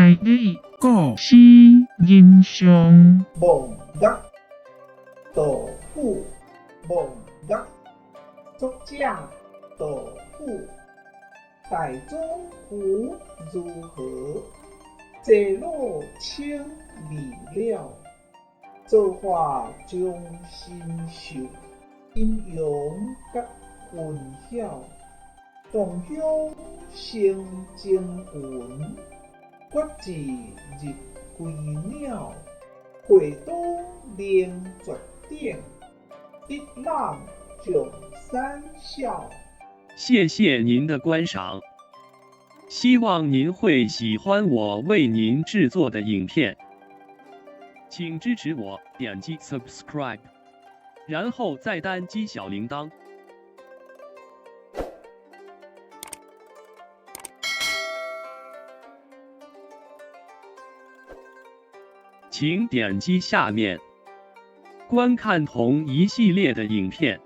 大理古诗吟诵。望岳杜甫，望岳，作者杜甫。大中湖如何？济老清未了。造化钟神秀，阴阳觉分晓。同乡生蒸云，决志日归鸟。会当凌绝顶，一览众山小。谢谢您的观赏，希望您会喜欢我为您制作的影片，请支持我点击 subscribe，然后再单击小铃铛。请点击下面观看同一系列的影片。